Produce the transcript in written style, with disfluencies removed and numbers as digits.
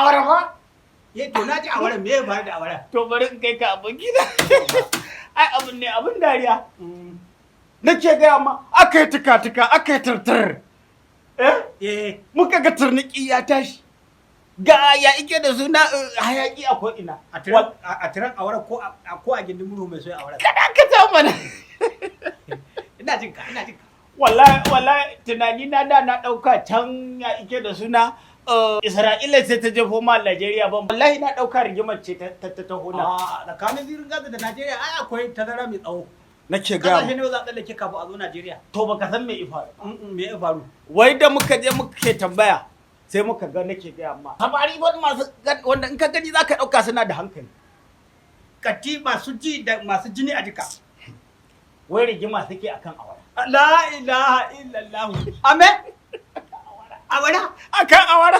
Awara ba? Eh, to na ji awara. Me ya faru da awara? To, bari in kai ka, abokina. Ai abin ne abin dariya. Nake gaya ma, aka yi tuka-tuka, aka yi tartar. Eh? Eh. Muka ga turniki ya tashi. Ga ya ike da suna hayaki a ko'ina. A tiran awara ko a gindin murhu mai soya awara? Kada ka ta mana. Ina jin ka, ina jin ka. Wallahi, wallahi, tunani na da na ɗauka can ya ike da suna Isra'ila sai ta jefo ma Najeriya ban. Wallahi na ɗauka rigimar ce ta taho na. A tsakanin zirin Gaza da Najeriya ai akwai tazara mai tsawo. Nake ga Kasashe ne za a tsallake kafin a zo Najeriya. To, baka san me ya faru ba. Me ya faru? Wai da muka je muke tambaya, sai muka ga, nake gaya ma, samari wani masu wanda in ka gani zaka ɗauka suna da hankali. Kati masu ji da masu jini a jika. Wai rigima suke akan awara. La ilaha illallah. Ame? Awara? Akan awara.